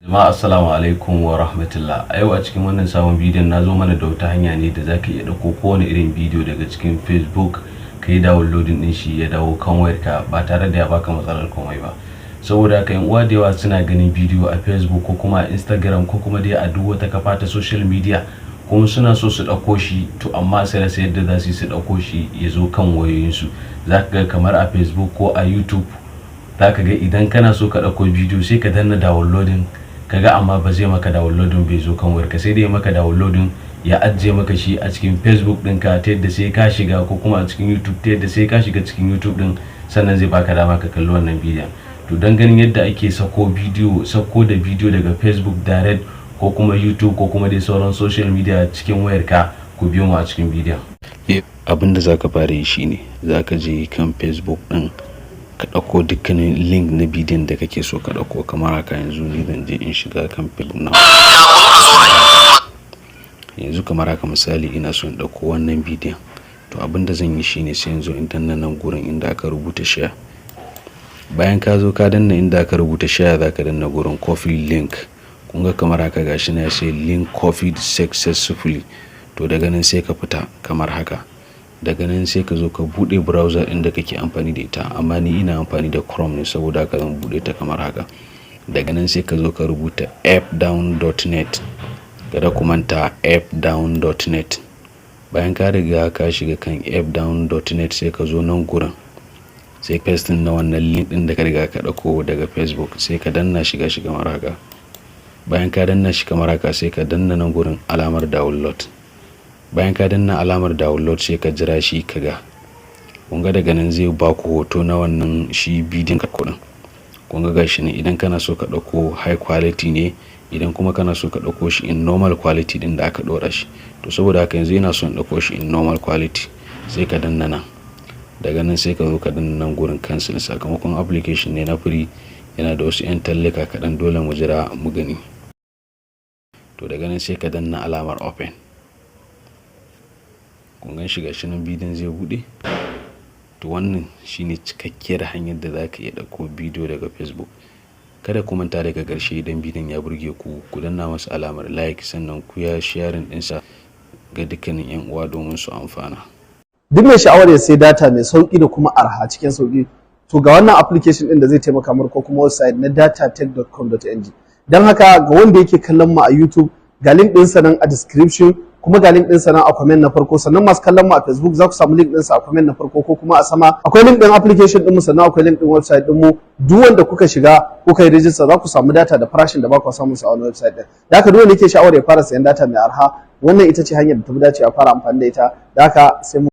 Jama'a, assalamu alaikum wa rahmatullah. A yau a cikin wannan sabon bidiyon na zo mana da wata hanya ne da zaka iya ɗauko kowane irin bidiyo daga cikin Facebook, ka yi downloading din shi ya dawo kan wayarka ba tare da ya baka matsalar komai ba. Saboda haka yan uwa da yawa suna ganin bidiyo a Facebook ko kuma a Instagram ko kuma dai a duk wata kafa ta social media, kuma suna so su ɗauko shi, to amma sai rasa yadda za su yi su ɗauko shi ya zo kan wayoyinsu. Za ka ga kamar a Facebook ko a YouTube, za ka ga idan kana so ka ɗauko bidiyo, sai ka danna downloading, kaga amma ba zai maka downloading bai zo kan wayarka, sai dai maka downloading ya ajiye maka shi a cikin Facebook ɗinka, ta yadda sai ka shiga, ko kuma a cikin YouTube, ta yadda sai ka shiga cikin YouTube ɗin sannan zai baka dama ka kalli wannan bidiyon. To, don ganin yadda ake sako bidiyo, sako da bidiyo daga Facebook direct ko kuma YouTube ko kuma dai sauran social media cikin wayarka, ku biyo mu a cikin bidiyon. Abin da zaka fara yi shine zaka je kan Facebook ɗin, ka ɗauko dukkanin link na bidiyon da kake so ka ɗauko kamar haka. Yanzu ni zan je in shiga kan Facebook na yanzu kamar haka. Misali, ina so in ɗauko wannan bidiyon. To, abin da zan yi shine sai yanzu in danna nan gurin inda aka rubuta "share". Bayan ka zo ka danna inda aka rubuta "share", za ka danna gurin "copy link". Kun ga kamar haka, gashi na sai "link copied successfully". To, daga nan sai ka fita kamar haka. Daga nan sai ka zo ka buɗe browser ɗin da kake amfani da ita, amma ni ina amfani da Chrome ne, saboda haka zan buɗe ta kamar haka. Daga nan sai ka zo ka rubuta fdown.net. Kada ku manta, fdown.net. Bayan ka riga ka shiga kan fdown.net, sai ka zo nan gurin, sai pasting na wannan link ɗin da ka riga ka ɗauko daga Facebook, sai ka danna shiga shi kamar haka. Bayan ka danna shi kamar haka, sai ka danna nan gurin alamar download. Bayan ka danna alamar download, sai ka jira shi. Ka ga, kun ga daga nan zai ba ku hoto na wannan shi bidiyon ka kuɗin. Kun ga gashi ne. Idan kana so ka ɗauko high quality ne, idan kuma kana so ka ɗauko shi in normal quality ɗin da aka ɗora shi. To, saboda haka yanzu ina son ɗauko shi in normal quality, sai ka danna nan. Daga nan sai ka zo ka danna nan gurin cancel. Sakamakon application ne na free, yana da wasu 'yan tallaka kaɗan, dole mu jira mu gani. To, daga nan sai ka danna alamar open. Kun gan shi, gashi nan bidiyon zai buɗe. To, wannan shine cikakkiyar hanyar da za ka iya ɗauko bidiyo daga Facebook. Kada ku manta, daga ƙarshe, idan bidiyon ya burge ku, ku danna masa alamar like, sannan ku ya sharing ɗinsa ga dukkanin 'yan uwa domin su amfana. Duk mai sha'awar ya sai data mai sauki da kuma arha cikin sauki, to ga wannan application din da zai taimaka mar, ko kuma website na datatech.com.ng. Don haka ga wanda yake kallon mu a YouTube, ga link ɗinsa nan a description, kuma ga link ɗinsa nan a comment na farko. Sannan masu kallon mu a Facebook, za ku samu link ɗinsa a comment na farko ko kuma a sama. Akwai link ɗin application ɗin mu, sannan akwai link ɗin website ɗin mu. Duk wanda kuka shiga kuka yi register, za ku samu data da farashin da ba ku samun sa a wani website ɗin. Da haka duk wanda yake sha'awar ya fara sayan data mai arha, wannan ita ce hanyar da ta fi dacewa fara amfani da ita. Da haka sai mu